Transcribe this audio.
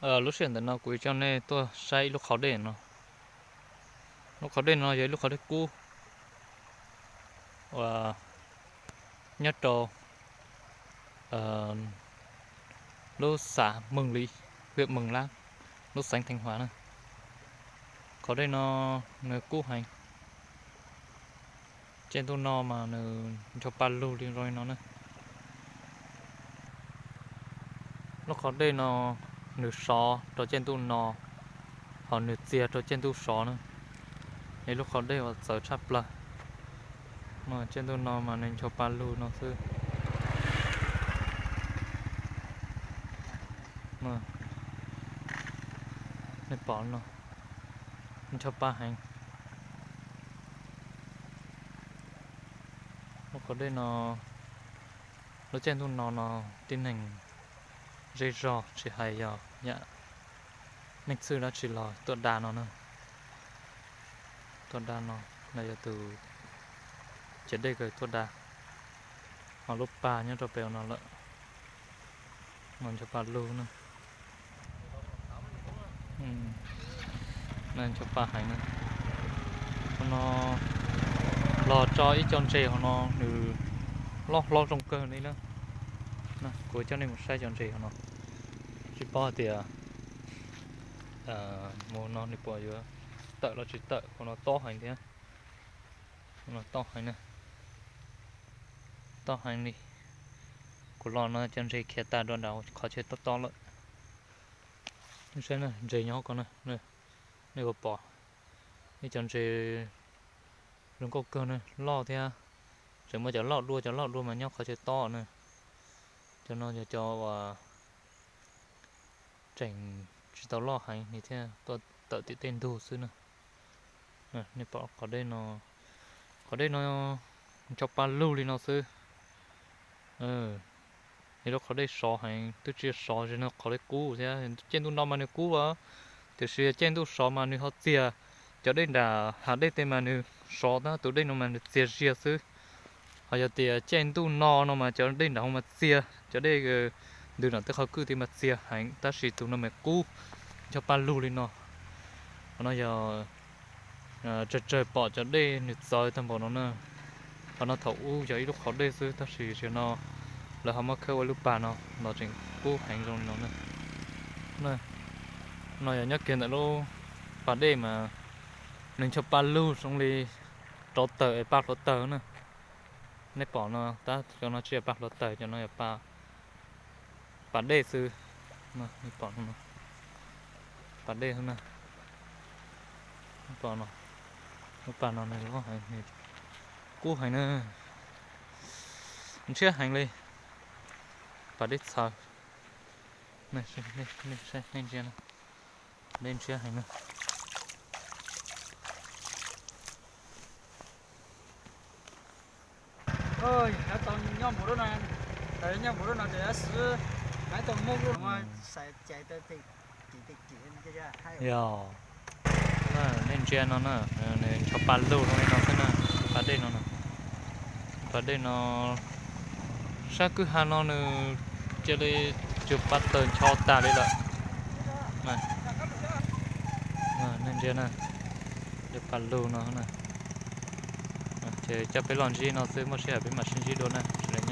Lub sij hawm ntawm no kuv coj nej tuaj saib ib lub qhov dej no. Lub qhov dej no yog ib lub qhov dej kub uas nyob rau lub xã Mường Lý, huyện Mường Lát, lub xeev Thanh Hóa na. Qhov dej no nws kub heev. Caij ntuj no mas nws ncho pa lug li zoo li no na. Lub qhov dej no nws sov rau caij ntuj no, ho nws txias rau caij ntuj sov na. Es lub qhov dej uas txawv tshaj plaws. Caij ntuj no mas nws ncho pa lug no xwb. Nej pom no, ncho pa heev. Lub qhov dej no, lub caij ntuj no no tib neeg zej zog tsis hais yog yam neeg txwj dab tsi los tuaj da no na. Tuaj da no, no yog tus cov dej kws tuaj da. Ho lub pas nyob rau pem no lawm. No ncho pa lug na. Ncho pa heev na. Hauv no los tso ib co ntses hauv no nws loj hlob zoo kawg li na. Kuv coj nej mus saib cov ntses hauv no. Tsis paub hais tias mus no nws puas yuav tawm los tsis tawm, hauv no tob heev thiab. Hauv no tob heev na. Tob heev li. Kuv los no cov ntses khiav tas dua nram qhov chaw tob tob lawm. Saib ntses nyob ko, nej puas pom? Ib cov ntses zoo nkauj kawg na, loj thiab. Tseem muaj cov loj dua, cov loj dua mas nyob qhov chaw tob na. Cov no yog cov uas tseem tsis tau loj heev li thiab, tuaj tawm tim tej ntug xwb na. Nej pom qhov dej no, qhov dej no ncho pa lug li no xwb. Yog lub qhov dej sov heev, twb tsis sov zim no qhov dej kub thiab. Caij ntuj no mas nws kub as, tiam sis caij ntuj sov mas nws ho txias. Cov dej nram hav dej tej mas nws sov tab tus dej no mas nws txias zias xwb. Ho yog tias caij ntuj no no mas cov dej nram hauv mas txias, cov dej ntws nram tej qhov kwj tid mas txias heev, tab sis tus no mas kub, ncho pa lug li no. Qhov no yog tsawg tsawg pom cov dej nws txawv tag npaum no na. Qhov no thaum ub yog ib lub qhov dej xwb tab sis zaum no lawv ho muab khawb ua lub pas no los tseem kub heev zoo li no na. No yog nyob kiag ntawm lub pas dej mas nws ncho pa lug zoo li rauv taws es pa hluav taws na. Nej pom no tab cov no tsis yog pa hluav taws, cov no yog pa dej xwb. Pa dej xwb na. Lub pas no nws loj heev, kub heev na, ntshiab heev li. Pas dej txhawv, nej ntsia, dej ntshiab heev na. Nyob npaum lub no, nyob npaum lub no ces xwb, maiv tau muab lub no xais cais tau tim tim tim. Yog, nej ntsia no na, nws ncho pa lug zoo li no xwb na, pas dej no na. Pas dej no sab kwj ha no nws cia li cua pa taws ncho tas li lawm. Nej ntsia na, cua pa lug no na. Ces coj peb los ntsib no xwb, muaj sij hawm peb mam sib ntsib dua na, sawv daws